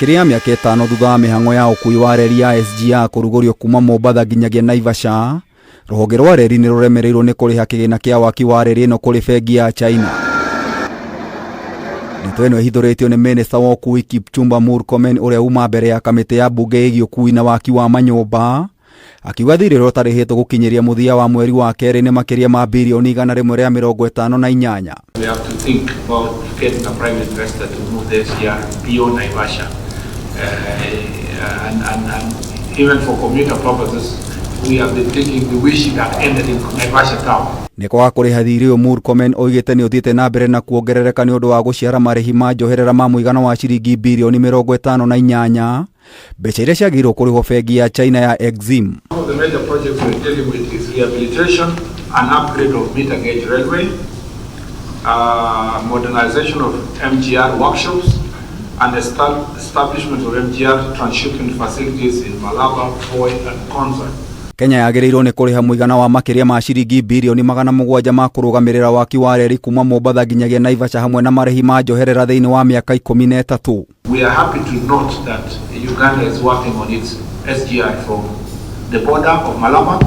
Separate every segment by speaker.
Speaker 1: Makĩria ya mĩaka ĩtano thutha wa mĩhang'o ya ũkui wa reri ya SGR kũrugũrio kuma Mombatha nginyagia Naivasha, rũhonge rwa reri nĩ rũremereirwo nĩ kũrĩha kĩgĩna kĩa waki wa reri ĩno kũrĩ bengi ya China. Ndeto ĩno ĩhithũrĩtio nĩ minista wa ũkui Kipchumba Murkomen ũrĩa uma mbere ya kamĩtĩ ya mbunge ĩgiĩ ũkui na waki wa manyũmba, akiuga thirĩ ũrĩa ũtarĩhĩtwo gũkinyĩria mũthia wa mweri wa kerĩ nĩ makĩria ma birioni 158.
Speaker 2: We have to think about getting a private investor to move the SGR beyond Naivasha. And even for commuter purposes, we have been thinking we wish it had ended in Naivasha town.
Speaker 1: Nĩ kwaga kũrĩha thirĩ ũyũ, Murkomen oigĩte nĩ ũthiĩte na mbere na kuongerereka nĩ ũndũ wa gũciara marĩhi ma njoherera ma mũigana wa ciringi birioni 58, mbeca iria ciagĩrĩirwo kũrĩhwo bengi ya China ya Exim.
Speaker 2: One of the major projects we're dealing with is rehabilitation and upgrade of meter gauge railway, modernization of MGR workshops, and establishment of MGR transshipment facilities in Malaba, Voi, and Konza.
Speaker 1: Kenya yagĩrĩirwo nĩ kũrĩha mũigana wa makĩria ma ciringi birioni 700 ma kũrũgamĩrĩra waki wa reri kuma Mombatha nginyagia Naivasha hamwe na marĩhi ma njoherera thĩinĩ wa mĩaka 13.
Speaker 2: We are happy to note that Uganda is working on its SGR from the border of Malaba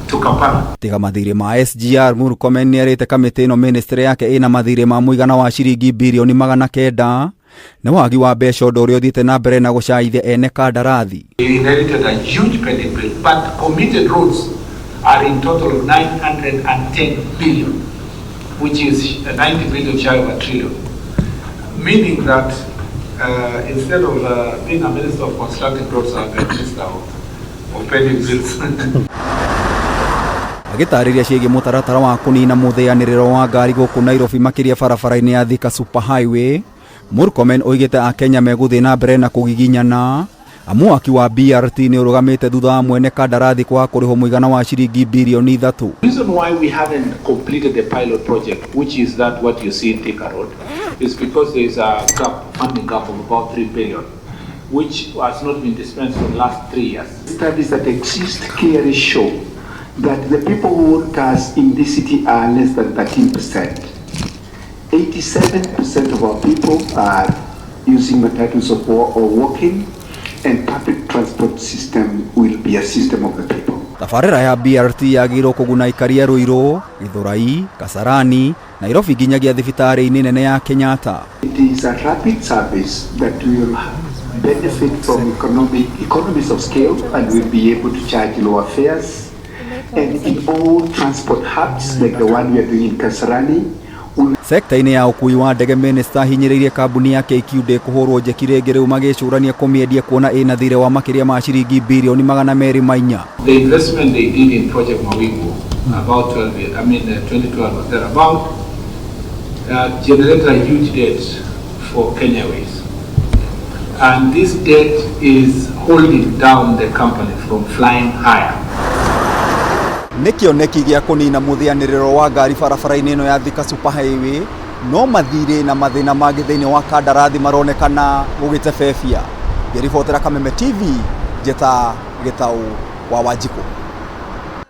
Speaker 2: to Kampala.
Speaker 1: Tiga mathirĩ ma SGR, Murkomen nĩerĩte kamĩtĩ ĩno ministry yake ĩna mathirĩ ma mũigana wa ciringi birioni 900 nĩ wagi wa mbeca, ũndũ ũrĩa ũthiĩte na mbere na gũcaithia ene kandarathi.
Speaker 2: We inherited a huge pending bill, but committed roads are in total of 910 billion, which is 90 billion shy of a trillion. Meaning that instead of being a minister of constructing roads, I'm a minister of pending bills.
Speaker 1: Agĩtarĩria ciĩgiĩ mũtaratara wa kũnina mũthĩanĩrĩro wa ngari gũkũ Nairobi, makĩria barabara-inĩ ya Thika Super Highway, Murkomen oigĩte akenya megũthiĩ na mbere na kũgiginyana amu waki wa BRT nĩ ũrũgamĩte thutha wa mwene kandarathi kwaga kũrĩhwo mũigana wa ciringi birioni 3.
Speaker 2: The reason why we haven't completed the pilot project, which is that what you see in Thika Road, is because there is a gap, funding gap of about 3 billion, which has not been dispensed for the last 3 years.
Speaker 3: Studies that exist clearly show that the people who own cars in this city are less than 13%. 87% of our people are using matatus or walking, and public transport system will be a system of the people.
Speaker 1: Tabarĩra ya BRT yagĩrĩirwo kũguna aikari a Ruiru, Githurai, Kasarani, Nairobi nginyagia thibitarĩ-inĩ nene ya Kenyatta.
Speaker 3: It is a rapid service that will benefit from economic economies of scale and will be able to charge lower fares. And in all transport hubs like the one we are doing in Kasarani, we
Speaker 1: Sekta-inĩ ya ũkui wa ndege, minista ahinyĩrĩirie kambuni ya KQ ndĩkũhũrwo njeki rĩngĩ rĩu magĩcũrania kũmĩendia kuona ĩna thirĩ wa makĩria ma ciringi birioni 204.
Speaker 2: The investment they did in Project Mawingu about 12, I mean, 2012 or thereabout, generated a huge debt for Kenya Airways. And this debt is holding down the company from flying higher.
Speaker 1: Nĩ kĩoneki gĩa kũnina mũthĩanĩrĩro wa ngari barabara-inĩ ĩno ya Thika Super Highway, no mathirĩ na mathĩna mangĩ thĩinĩ wa kandarathi maronekana gũgĩtebebia. Ngĩribotera Kameme TV, njĩta Gĩtaũ wa Wanjikũ.